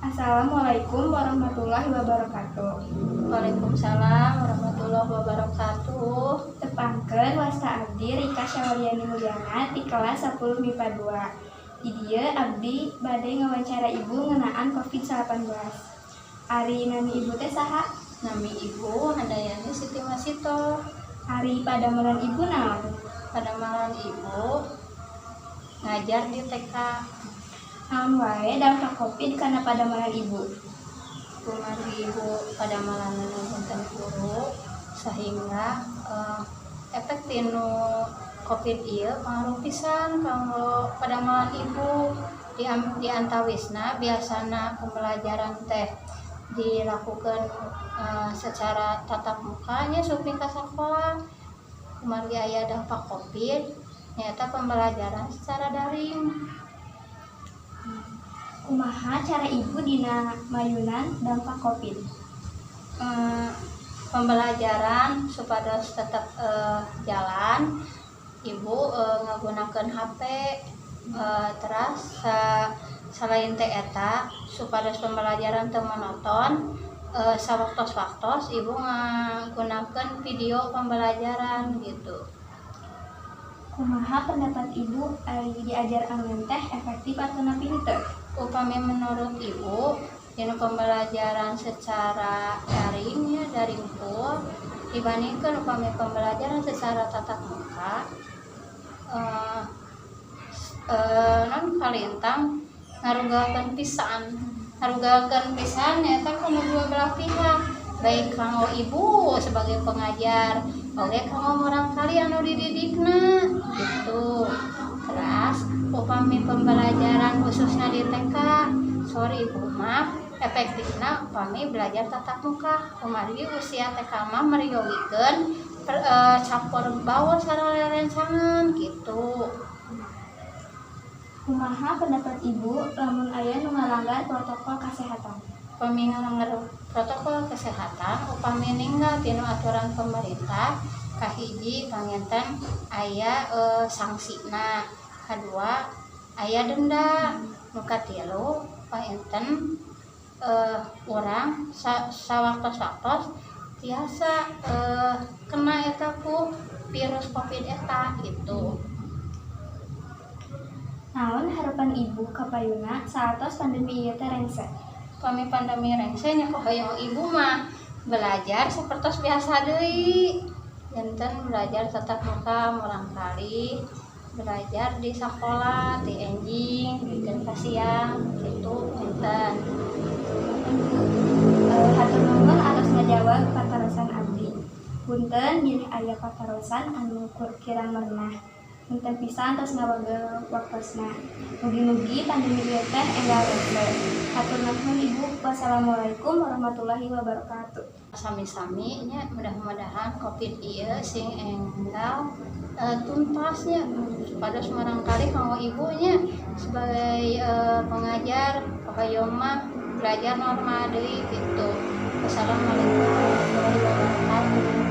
Assalamualaikum warahmatullahi wabarakatuh. Waalaikumsalam warahmatullahi wabarakatuh. Tepangkeun, wasta abdi Rika Syawaliani Mulyana ti kelas 10 MIPA 2. Di dieu abdi bade ngawancara ibu ngeunaan COVID-19. Ari nami ibu teh saha? Nami ibu Handayani Siti Masito. Ari padamelan ibu naon? Padamelan ibu ngajar di TK. Naon wae dampak COVID kana padamelan ibu? Kumargi ibu padamelan janten guru, sehingga efek tinu COVID ieu pengaruh pisan kanggo padamelan ibu. Di antawisna biasana pembelajaran teh dilakukan secara tatap muka nya, sumping ka sakola. Kumargi aya dampak COVID, nyaeta pembelajaran secara daring. Kumaha cara ibu dina mayunan dampak COVID? Pembelajaran supados tetap jalan, ibu ngagunakeun HP. Teras selain teh eta, supados pembelajaran teu monoton, sawaktos-waktos ibu ngagunakeun video pembelajaran gitu. Kumaha pendapat ibu, ari diajar online teh efektif atanapi henteu? Upami menurut ibu, dina pembelajaran secara daring ya, daring full dibandingkan upami pembelajaran secara tatap muka, non kalintang ngarugakeun pisan nyaeta kana dua belah pihak, baik kanggo ibu sebagai pengajar oge kanggo murangkali anu dididikna gitu. Teras upami pembelajaran khususnya di TK, sorry ibu mah efektifna upami belajar tatap muka, kumargi usia TK mah meryogikeun campur baur sareng rerencangan gitu. Kumaha pendapat ibu lamun aya nu ngalanggar protokol kesehatan? Upami ngalanggar protokol kesehatan, upami ninggal tina aturan pemerintah, kahiji panginten aya sanksina, kadua aya denda, nu katilu panginten urang sawaktos-waktos tiasa kena eta ku virus COVID eta gitu. Naon harapan ibu ka payuna saatos pandemi ieu teh rengse? Upami pandemi rengse nya, hoyong ibu mah belajar sapertos biasa deui, janten belajar tatap muka, murangkali belajar di sekolah ti enjing dugikeun ka siang gitu janten. Hatur nuhun atos ngajawab patarosan abdi. Punten bilih aya patarosan anu kirang merenah. Punten pisan tos ngawagel waktosna. Mugi-mugi pandemi ieu teh enggal rengse. Hatur nuhun, ibu. Wassalamualaikum warahmatullahi wabarakatuh. Sami-sami nya, mudah-mudahan COVID ieu sing enggal tuntas nya, supados murangkali kanggo ibu nya sebagai pengajar hoyong mah belajar normal deui gitu. Wassalamualaikum warahmatullahi wabarakatuh.